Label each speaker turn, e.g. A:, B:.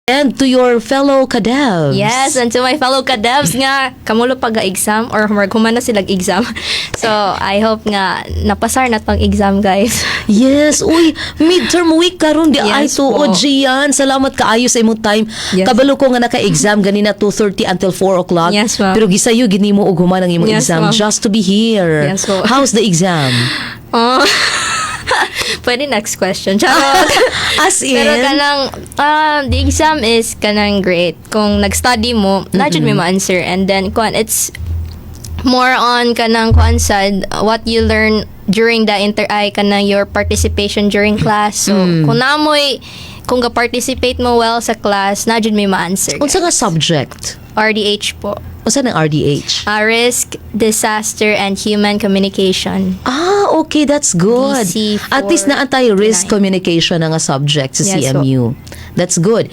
A: And to your fellow kadevs.
B: Yes, and to my fellow kadevs nga kamulo pag exam or human na sila exam. So, I hope nga napasar na tong exam, guys.
A: Yes, uy, midterm week karon di ay
B: Yes
A: tuod
B: po.
A: Gian. Salamat kaayo sa imong time.
B: Yes.
A: Kabalo ko nga naka-exam ganina 2:30 until 4 o'clock.
B: Yes, ma'am.
A: Pero gisayo gini mo og human ang imong
B: Yes,
A: exam
B: ma'am.
A: Just to be here.
B: Yes po.
A: How's the exam?
B: Oh. Pwede next question. Charot.
A: As in?
B: Pero kanang the exam is kanang great. Kung nag-study mo, naa jud may ma-answer and then kuan, it's more on kanang kuan sad what you learn during the inter ay kanang your participation during class. So kung namoy kung ga-participate mo well sa class, naa jud may ma-answer.
A: Unsa nga subject?
B: RDH po.
A: Unsa nang RDH?
B: Risk, disaster, and human communication.
A: Ah, okay, that's good.
B: DC
A: At least naa tay risk
B: 49.
A: Communication na nga subject sa
B: Yes, po.
A: CMU. That's good.